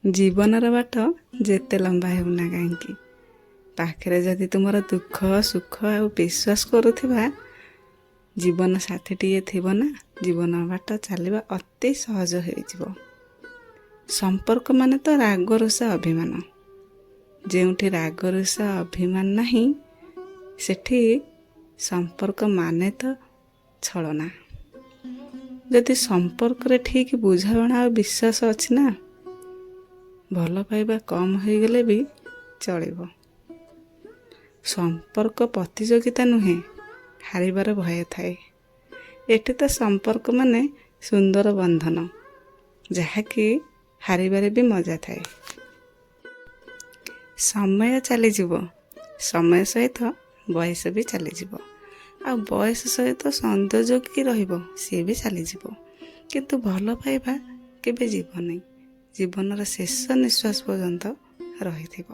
ଜୀବନର ବାଟ ଯେତେ ଲମ୍ବା ହେଉନା କାହିଁକି, ପାଖରେ ଯଦି ତୁମର ଦୁଃଖ ସୁଖ ଆଉ ବିଶ୍ୱାସ କରୁଥିବା ଜୀବନ ସାଥୀଟିଏ ଥିବ ନା, ଜୀବନ ବାଟ ଚାଲିବା ଅତି ସହଜ ହୋଇଯିବ। ସମ୍ପର୍କ ମାନେ ତ ରାଗ, ରୁଷା, ଅଭିମାନ। ଯେଉଁଠି ରାଗ, ରୁଷା, ଅଭିମାନ ନାହିଁ, ସେଠି ସମ୍ପର୍କ ମାନେ ତ ଛଳନା। ଯଦି ସମ୍ପର୍କରେ ଠିକ୍ ବୁଝାମଣା ଆଉ ବିଶ୍ୱାସ ଅଛି ନା, ଭଲ ପାଇବା କମ୍ ହୋଇଗଲେ ବି ଚଳିବ। ସମ୍ପର୍କ ପ୍ରତିଯୋଗିତା ନୁହେଁ, ହାରିବାର ଭୟ ଥାଏ। ଏଠି ତ ସମ୍ପର୍କ ମାନେ ସୁନ୍ଦର ବନ୍ଧନ, ଯାହାକି ହାରିବାରେ ବି ମଜା ଥାଏ। ସମୟ ଚାଲିଯିବ, ସମୟ ସହିତ ବୟସ ବି ଚାଲିଯିବ, ଆଉ ବୟସ ସହିତ ସୌନ୍ଦର୍ଯ୍ୟ କି ରହିବ, ସିଏ ବି ଚାଲିଯିବ। କିନ୍ତୁ ଭଲ ପାଇବା କେବେ ଯିବନି, ଜୀବନର ଶେଷ ନିଶ୍ୱାସ ପର୍ଯ୍ୟନ୍ତ ରହିଥିବ।